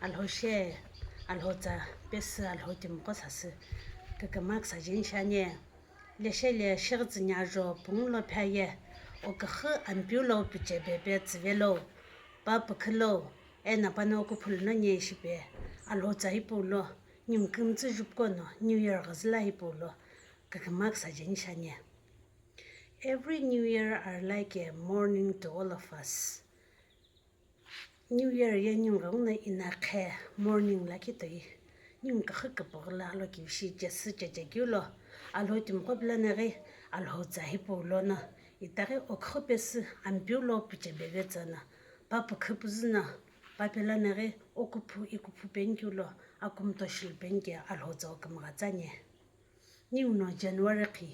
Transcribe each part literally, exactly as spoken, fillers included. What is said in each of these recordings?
Alhou she, Alhou tsa pesü Alhou timiqo sasü küküma küsaje nishani. Leshe le shighi tsüni ajo pungu lo phe aye, oküxü Ampeu lo piche pepe tsüvelo, pa pükhülo, eno pano kuphulu no nye shipe, Alhou tsa hipau lo, ningu kümtsü jupuqo no New Year ghüzüla hipau lo küküma küsaje nishani. Every New Year are like a mourning to all of us. New Year ye ningu ghenguno inaqhe mourning lakhi toi. Ningu küxü küpüghü lo alokivishi chesü chechekeu lo, Alhou timiqo pilonaghi, Alhou tsa hipau lono, itaghi oküxü pesü Ampeu lo piche pepe tsüno, pa pükhü püzü no, pa pilonaghi okuphu ikuphu penikeu lo, akumto shilu penike Alhou tsa okümgha tsüani. Ninguno January khi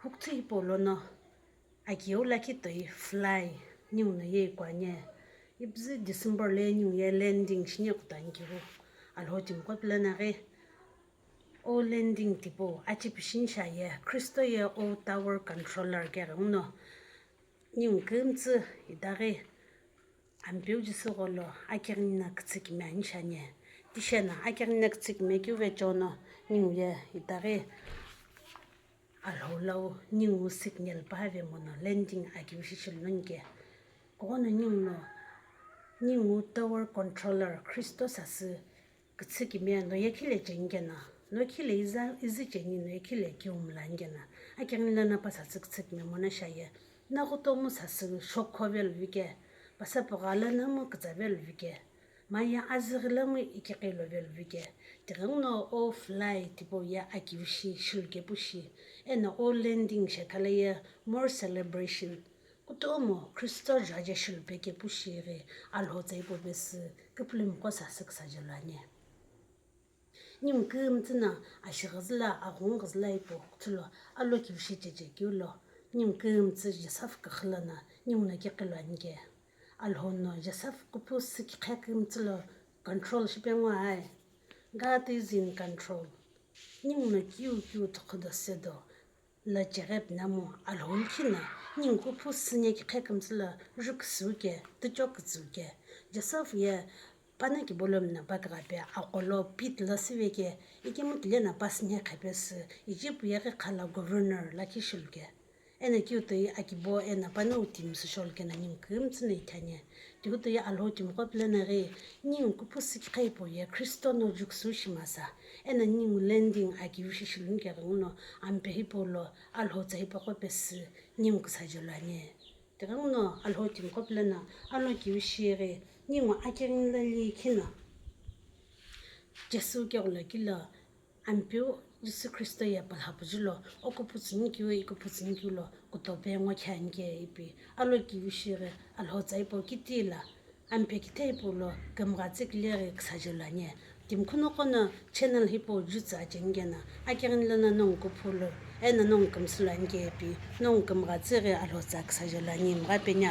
hukuthu hipau lono, akiyeu lakhi toi fly ninguno ye ikuani. Ipüzü December lo ye ningu ye landing shini kutonikeu. Alhou timiqo pilonaghi, o landing tipau achipishi nishaye, Christo ye o tower controller keghenguno ningu kümtsü itaghi Ampeu Jisü gholo akeghini no kütsükimi ani shani. Tisheno akeghini no kütsükimi keu vecheono ningu ye itaghi Alhou lau ningu signal püave mono landing akivishi shilu nonike. Kughono ninguno ningu tower controller Christo sasü kütsükimi no ye khile cheni keno, no khile iza, izü cheni no ye khile kiu mlani keno, akeghini lono pa sasü kütsükimi mono shaye, naghutomu sasü shokho velu vike, pasapüghü lono mu kütsa velu vike, maye azüghi lomu ikiqi lo velu vike, tighenguno o fly tipau ye akivishi shilu kepu shi, eno o landing shekhala ye more celebration, kutomo Christo jaje shilu pekepu shighi Alhou tsa hipau pesü küpülümiqo sasü küsaje luani. Ningu kümtsü no ashi ghüzüla, aghungu ghüzüla hipau kuthulo alokivishi chechekeu lo, ningu kümtsü Joseph küxü lono ninguno kiqi luanike. Alhou no Joseph kuphu sükikhe kümtsü lo control shipe ngo ai. God is in control. Ninguno kiu kiu tokhudo sedo lo cheghi pinamu Alhou likhi no, ningu kuphu süne kikhe kümtsü lo juküsüuke, tüchokütsüuke. Joseph ye pano kibo lo mino pa kighape aqo lo pit lo süveke, ikemu tile no pa süne khapesü, Egypt yeghi khala governor lakhi shiluke. Eno kiu toi akibo eno pano utimi süsholuke no ningu kümtsü no ithani. Tihu toi Alhou timiqo pilonaghi, ningu kuphu sükikhe hipau ye Christo no juküsüu shimasa, eno ningu landing akivishi shilu nike ghenguno, Ampeu hipau lo Alhou tsa hipaqo pesü ningu küsaje luani. Tighenguno Alhou timiqo pilono alokivishi ghi ningu akeghini lo likhi no, Jisü keghulo kilo, Ampeu Jisü Christo ye palha puju lo, okuphu tsünikeu, ikuphu tsünikeu lo kutope ngo khe anike ipi alokivishi ghi Alhou tsa hipau kiti lo, Ampeu kithe hipau lo kümgha tsükile ghi küsaje luani. Timi khunoqo no channel hipau jutsü acheni keno, akeghini lono nongu kuphu lo, eno nongu kümsü luanike ipi, nongu kümgha tsü ghi Alhou tsa küsaje luani, mgha peni